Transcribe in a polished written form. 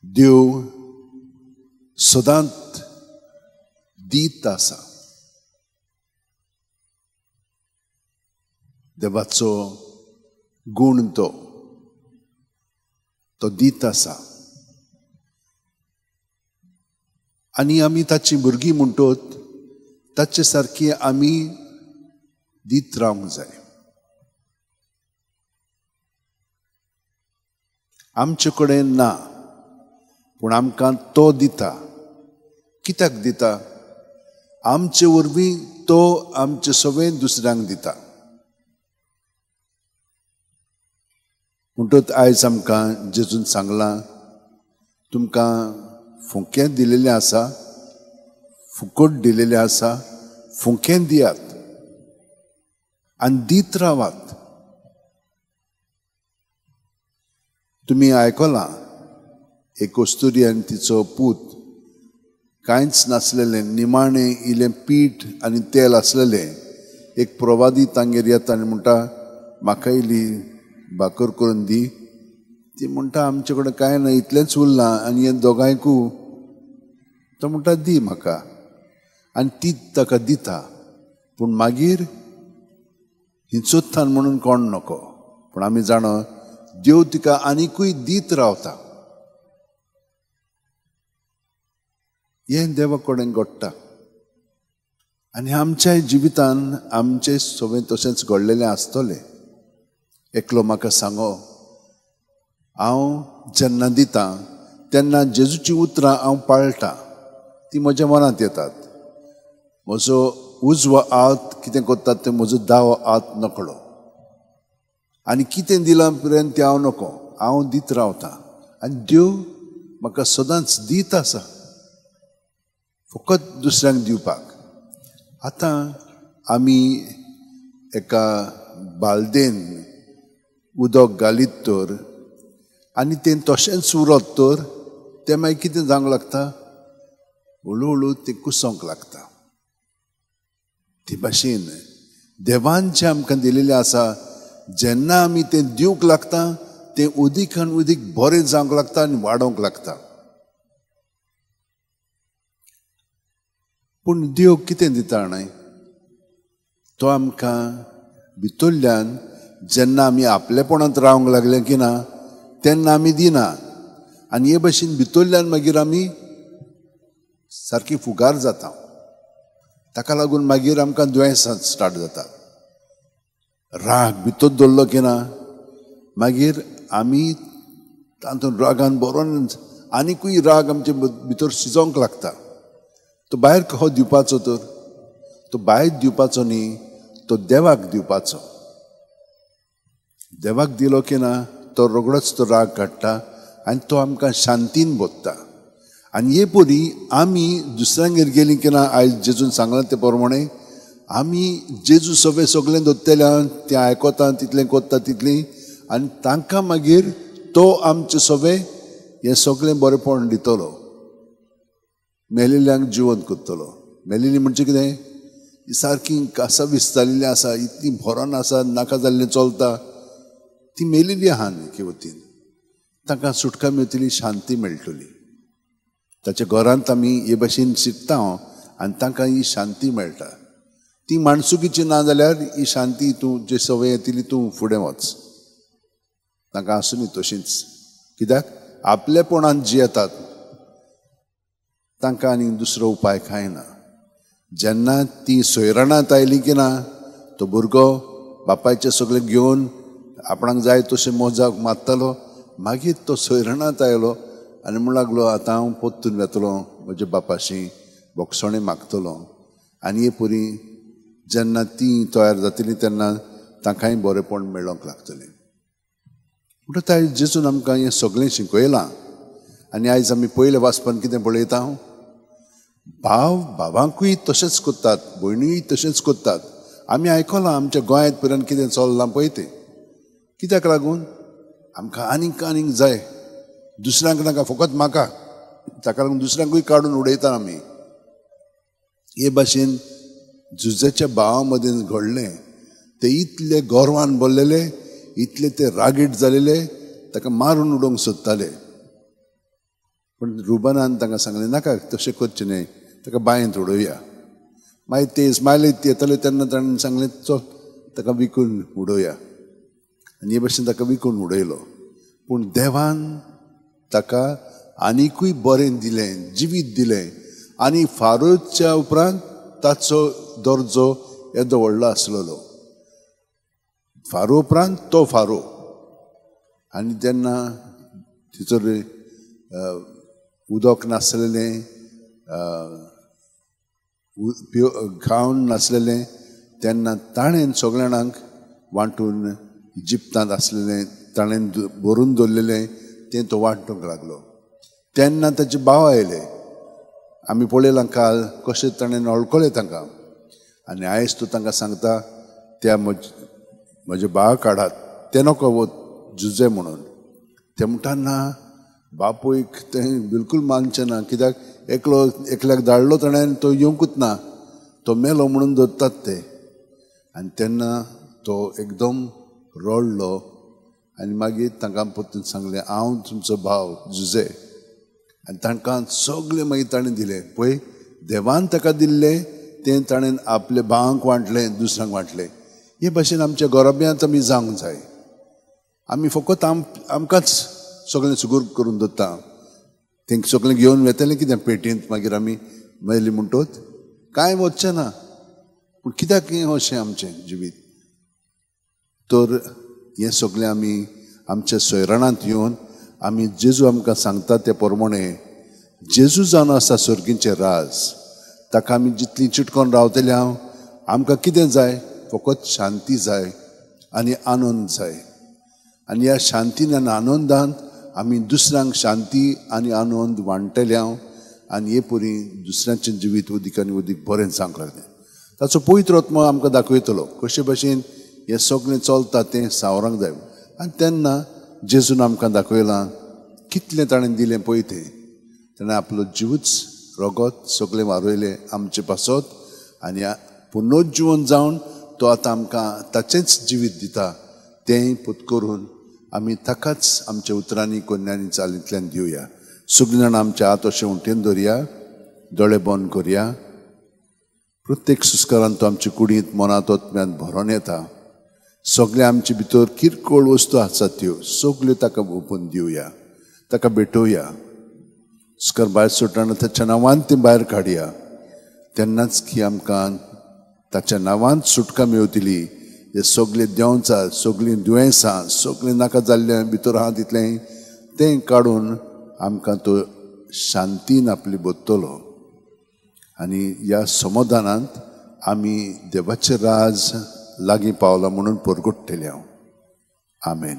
देव सदांच दीत आसा. देवाचो गूण तो तो दीत आसा आनी आमी ताची भुरगीं म्हणटोत ताचे सारकी आमी दीत रावंक जाय. आमचे कडेन ना पूण आमकां तो दिता. कित्याक दिता? आमचे वरवीं तो आमचे सगळें दुसऱ्यांक दिता. म्हणटच आयज आमकां जेजून सांगलां, तुमकां फुंकें दिलेलें आसा, फुकट दिलेलें आसा, फुंकें दियात आनी दीत रावात. तुमी आयकलां एक कस्तुरी आनी तिचो पूत कांयच नासलेलें, निमाणें इल्लें पीठ आनी तेल आसलेलें. एक प्रवादी तांगेर येता आनी म्हणटा, म्हाका इल्ली भाकर करून दी. ती म्हणटा, आमचे कडेन कांय ना, इतलेंच उरलां आनी हें दोगांयकू. तो म्हणटा, दी म्हाका. आनी ती ताका दिता. पूण मागीर हिंसोत्थान म्हणून कोण नको. पूण आमी जाणा देव तिका आनिकूय दीत रावता. हें देवा कडेन घडटा आनी आमच्याय जिवितान आमचें सगळें तशेंच घडलेलें आसतलें. एकलो म्हाका सांगो, हांव जेन्ना दितां तेन्ना जेजूचीं उतरां हांव पाळटां, ती म्हज्या मनांत येतात. म्हजो उजवो हात कितें करतात तें म्हजो दावो हात नकळो आनी कितें दिलां पर्यंत तें हांव नको, हांव दीत रावतां आनी देव म्हाका सदांच दीत आसा, फकत दुसऱ्यांक दिवपाक. आतां आमी एका बालदेन उदक घालीत तर आनी तें तशेंच उरत तर तें मागीर कितें जावंक लागता, हळू हळू तें कुसोंक लागता. ते भाशेन देवान जें आमकां दिलेलें आसा, जेन्ना आमी तें दिवंक लागता तें उदीक आनी उदीक बरें जावंक लागता आनी वाडोवंक लागता. पूण देव कितें दिता न्हय, तो आमकां भितरल्यान जेन्ना आमी आपलेपणांत रावंक लागले की ना तेन्ना आमी दिना आनी हे भाशेन भितरल्यान मागीर आमी सारकी फुगार जाता. ताका लागून मागीर आमकां दुयेंसां स्टार्ट जाता. राग भितर दवरलो की ना मागीर आमी तातूंत रागान बरोवन आनिकूय राग आमचे भितर शिजोवंक लागता. तो भायर कसो दिवपाचो तर तो भायर दिवपाचो न्ही, तो देवाक दिवपाचो. देवाक दिलो की ना तो रोगडोच तो राग काडटा आनी तो आमकां शांतीन भोगता. आनी हे परी आमी दुसऱ्यांगेर गेलीं की ना, आयज जेजून सांगलां ते प्रमाणे आमी जेजू सगळें सगळें दवरतले, तें आयकता तितलें करता तितलें, आनी तांकां मागीर तो आमचें सगळें हें सगळें बरेंपण दितलो, मेलिल्ल्यांक जिवंत करतलो. मेलिल्ली म्हणजे कितें, सारकी कासावीस जाल्ली आसा, इतली भरोन आसा, नाका जाल्लें चलता, ती मेलिल्ली आहा न्ही एके वतीन, तांकां सुटका मेळटली, शांती मेळटली. ताच्या घरांत आमी हे भाशेन शिकता आनी तांकां ही शांती मेळटा. ती माणसुकीची ना जाल्यार ही शांती तूं जे संवय येतली तूं फुडें वच, तांकां आसूं न्ही तशींच. कित्याक आपलेपणान जियेतात तांकां आनी दुसरो उपाय कांय ना. जेन्ना ती सोयरणांत आयली की ना तो भुरगो बापायचें सगळें घेवन आपणाक जाय तशें मोजाक मारतालो. मागीर तो सोयरणांत आयलो आनी म्हणूंक लागलो, आतां हांव परतून वेतलो म्हज्या बापाशी बोगसणें मागतलो. आनी हे परी जेन्ना ती तयार जातली तेन्ना तांकांय बरेंपण मेळोंक लागतलें. म्हणटकच आयज जेजून आमकां हें सगळें शिकयलां. आनी आयज आमी पयलें वाचपान कितें पळयता, भाव भावांकूय तशेंच करतात, भयणीय तशेंच करतात. आमी आयकलां आमच्या गोंयांत पर्यंत कितें चल्लां पळय तें. कित्याक लागून आमकां आनीक आनीक जाय, दुसऱ्यांक नाका, फकत म्हाका. ताका लागून दुसऱ्यांकूय काडून उडयता आमी. हे भाशेन जुजेच्या भावा मदें घडलें ते इतले गर्वान भरलेले, इतले ते रागीट जालेले, ताका मारून उडोवंक सोदताले. पूण रुबनान तांकां सांगलें, नाका तशें करचें न्हय, ताका बांयंत उडोवया. मागीर ते इस्मायलीत येताले तेन्ना ताणें सांगलें, चल ताका विकून उडोवया. आनी हे भशेन ताका विकून उडयलो. पूण देवान ताका आनिकूय बरें दिलें, जिवीत दिलें. आनी फारोच्या उपरांत ताचो दर्जो येदो व्हडलो आसलेलो. फारो उपरांत तो फारो. आनी तेन्ना थंयसर उदक नासलेलें, खावन नासलेलें, तेन्ना ताणें सगळ्या जाणांक वांटून इजिप्तांत आसलेलें ताणें भरून दवरलेलें तें तो वांटूंक लागलो. तेन्ना ताचे भाव आयले. आमी पळयलां काल कशें ताणें वळखलें तांकां. आनी आयज तो तांकां सांगता, त्या म्हजे भाव काडात, ते नको जुजे म्हणून. ते म्हणटा ना, बापूयक तें बिलकूल मानचें ना, कित्याक एकलो एकल्याक धाडलो ताणें, तो येवंकूच ना, तो मेलो म्हणून धरतात ते. आनी तेन्ना तो एकदम रडलो आनी मागीर तांकां परतून सांगलें, हांव तुमचो भाव जुजे. आनी तांकां सगळें मागीर ताणें दिलें. पळय, देवान ताका दिल्लें तें ताणें आपल्या भावांक वांटलें, दुसऱ्यांक वांटलें. हे भाशेन आमच्या गोरब्यांत आमी जावंक जाय. आमी फकत आमकांच सगळें सुगूर करून दवरता. तें सगळें घेवन वेतलें कितें पेटींत, मागीर आमी मेली म्हणटोच कांय वचचें ना. पूण कित्याक हें अशें आमचें जिवीत? तर हें सगळें आमी आमच्या सोयराणांत येवन आमी जेजू आमकां सांगता ते प्रमाणे, जेजू जावन आसा सर्गीचें राज, ताका आमी जितली चिटकोन रावतले हांव, आमकां कितें जाय? फकत शांती जाय आनी आनंद जाय. आनी ह्या शांतीन आनी आनंदान आमी दुसऱ्यांक शांती आनी आनंद वांट्टले हांव. आनी हे परी दुसऱ्यांचें जिवीत उदीक आनी उदीक बरें जावंक लागलें. ताचो पवित्र आत्मो आमकां दाखयतलो कशे भशेन हें सगळें चलता तें सावरांक जाय. आनी तेन्ना जेजून आमकां दाखयलां कितलें ताणें दिलें पळय तें. ताणें आपलो जिवूच रगत सगळें वारयलें आमचे पासत. आनी पुनर्जिवन जावन तो आतां आमकां ताचेंच जिवीत दिता. तें पोत करून आमी ताकाच आमच्या उतरांनी कोन्यांनी चालींतल्यान दिवया. सगळीं जाणां आमच्या हात अशें उंटेन दवरया, दोळे बंद करया. प्रत्येक सुस्कारान तो आमचे कुडींत, मनांत, आत्म्यांत भरोन येता. सगळें आमचे भितर किरकोळ वस्तू आसात त्यो सगल्यो ताका ओपून दिवया, ताका भेटोवया. सुस्कार भायर सोडटना ताच्या नांवान ती भायर काडया. तेन्नाच की आमकां ताच्या नांवान सुटका मेवतली. हे सगळे देंवचार, सगळीं दुयेंसां, सगळें नाका जाल्लें भितर आहा तितलें तें काडून आमकां तो शांतीन आपली बदतलो. आनी ह्या समाधानांत आमी देवाचें राज लागीं पावलां म्हणून परगट्टले हांव. आमेन.